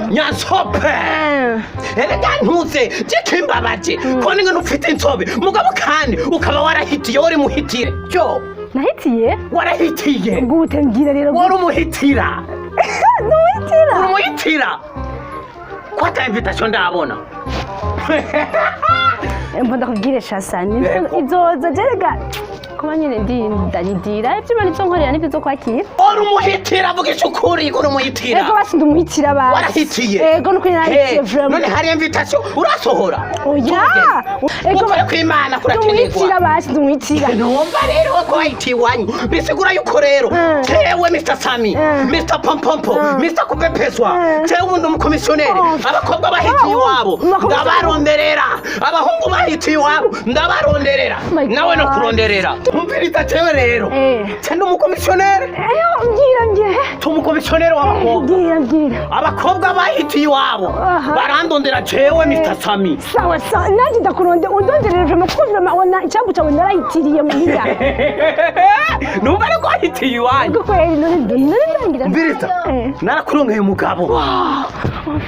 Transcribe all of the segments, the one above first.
Nyansope. Erega ntuze jikimbabaje ko ni ngene ufite insobe, mugabo kandi ukaba warahitiye, wari muhitire cyo. Nahitiye? Warahitiye. Gute? Mbwira rero. Wari umuhitira. Ntuhitira. Uri umuhitira ko ata invitation ndabona. Mba ndakubwire shasani. Yego. Izoza jerega kuba nyine ndi ndanyidira ibyo Imana ibyo nkorera nibyo zo kwakira. Uri umuhitira, vugisha ukuri, uri umuhitira. Ego, basi ndumuhitira basi. Warahitiye. Ego, nuko narahitiye. Hey, Vraiment. none hari invitation urasohora? Oya, ego. Ukore kw'Imana kurakenerwa. Ndumuhitira basi, ndumuhitira. Numva rero ko wahitiye iwanyu, bisigura yuko rero jewe Mr Sami, Mr Pompompo, Mr Kupepeswa, jewe ubundi umukomisiyoneri. Oh. Abakobwa bahitiye iwabo Umukomisiyoneri. ndabaronderera, abahungu bahitiye iwabo ndabaronderera. Oh my Nawe no God. kuronderera. Umviriza, jewe rero je ndi umukomisiyoneri. Eyo, mbwira, mbwira. Tumukomisiyoneri w'abakobwa. Mbwira, mbwira. Abakobwa bahitiye iwabo barandondera jewe Mr Sami. Sawa sawa, nanjye ndakuronde, undonderere vraiment, kuko vraiment wana icyambu cyawe narahitiriye muhira. Numva ariko wahitiye iwanyu. Ego kweli, none none ndangira. Umviriza, narakurongeye umugabo.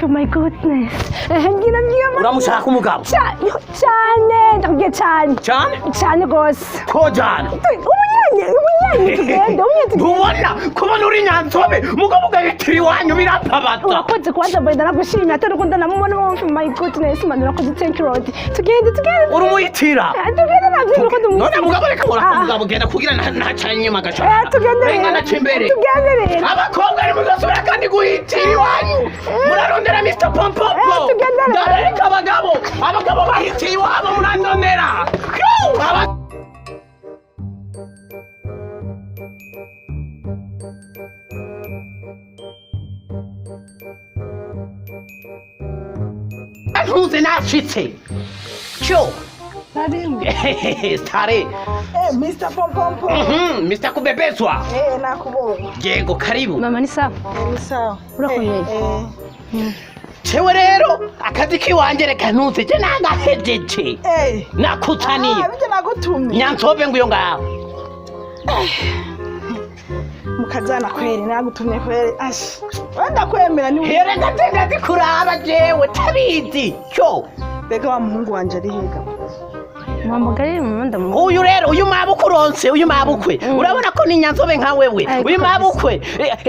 Oh my goodness. Mbwira, mbwira. Uramushaka umugabo? Cyane, ndakubwiye cyane. Cyane? Cyane rwose. Kojana. Umunyenye, umunyenye, tugende, umunyenye, tugende. Ntubona kubona uri nyanzobe, mugabo ugahitira iwanyu, birampabaza. Urakoze kubanza, mbere ndanagushimira atari uko ndanamubona. Oh my goodness, man, urakoze, thank you Lord. Tugende, tugende. Uri umuhitira. Tugende, nabyo uko None ndumuhitira. mugabo reka murako. Ah. Mugabo genda kugira ntacanye inyuma agashaka. Tugende Renga rero. naca imbere. Tugende rero. Abakobwa nimuzasubira kandi guhitira iwanyu, murarondera Mr Pompompo. Tugende rero. Ndabereka abagabo, abagabo bahitiye iwabo murandondera. Yoo! Ntuze nashitse cyo. Karibu. Stare. Mr. Pompompo. Mr Kubebezwa. Nakubonye. Yego, karibu. Mama, ni sawa? Ni sawa. Urakomeye. Cewe rero akazi kiwanje reka ntuze je nagahejeje. Nakutaniye. Ah, bijya nagutumye. Nyansobe nguyo ngaho. Mukazana kweri nagutumye kweri. Ash. Wenda kwemera ni Erega nze ndazikuraba jewe tabizi cyo. Bega wa muhungu wanje ari higa. Muhamagare mama, ndamu. Uyu rero, uyu mabukwe uronse, uyu mabukwe urabona ko ni nyanzobe nka wewe. Ariko Uyu mabukwe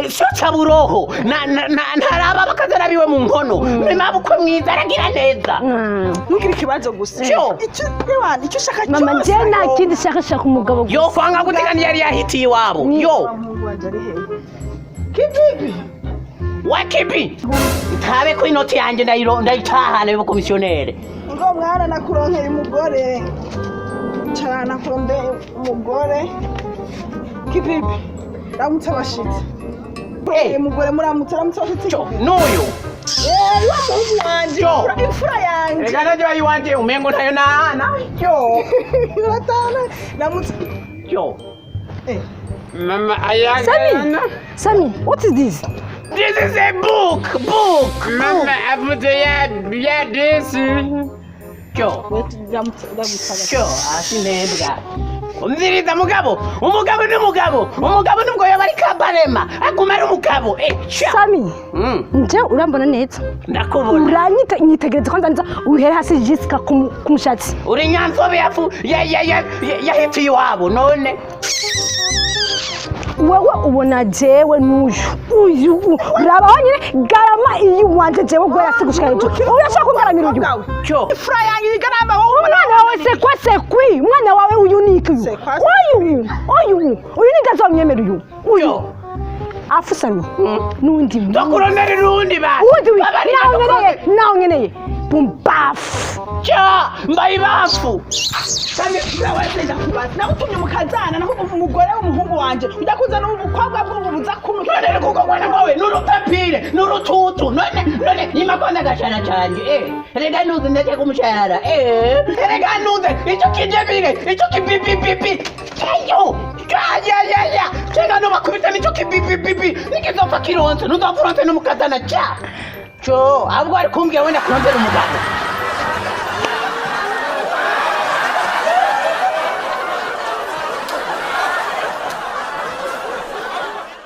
sio caburoho ntaraba bakazana biwe mu nkono. Ni mabukwe mwiza, aragira neza. Ntugire ikibazo gusa. Cyo. Icyo ewana icyo ushaka cyose. Mama, je nta kindi shaka, shaka umugabo gusa. Yo kwanga gutegana yari yahitiye iwabo yo. Wa muhungu wanje ari hehe? Kibibi. Wakibi ntabe ko inoti yanjye ndayitahana y'ubukomisiyoneri. Ngo mwana nakuronkeye umugore. Cara nakurondeye umugore. Kibibi. Ramutse abashitsi. Umugore muramutse, ramutse abashitsi. Cyo n'uyu. Wa muhungu wanje. Cyo. Imfura yanje. Reka najya iwanje umengo ntayo nahana cyo. Uratana. Ramutse. Cyo. Mama Sami, ayagana. Sami, what is this? This is a book, book. Mama avuze ya ya desi. Cyo. Ramutse, ramutse. Cyo asinebwa. Umviriza mugabo, umugabo ni umugabo, umugabo nubwo yaba ari kabarema aguma ari umugabo, cyo. Sami, nje urambona neza? Ndakubona. Uranyita, nyitegereza kwanza neza, uhere hasi jusqu'à ku mushatsi. Uri nyanzobe yafu yahitiye iwabo none. Wewe ubona jewe n'uyu uyu raba honyine garama iyi wanje jewe guhera hasi gushika hejuru, urashaka kungaramira uyu? Cyo. Imfura yanjye igaramba wowe. Umwana wawe sekwa sekwi, umwana wawe uyu ni iki uyu? C'est quoi? Uyu uyu uyu ni ndazomwemera uyu uyu. Cyo. Afu Sami, n'undi Ndakurondera urundi basi. uwundi uyu. Babarira. Nawe nkeneye, nawe nkeneye bumbafu. Cyo mbaye ibafu. Nagutumye umukazana naho umugore w'umuhungu wanje ujya kuzana ubukobwa bw'ubu buza kunuka. None kuko mwana wawe n'urupapire n'urututu, none none nyuma kwanza agashara canje, rega nuze ndetse kumushahara, rega nuze icyo kijebire icyo kibibibibi cyayo ya cega nubakubita nicyo kibibibibi nikizopfa kironse ntuzopfa uronse n'umukazana cya cyo, ahubwo ari kumbwira wenda kurondera umugabo.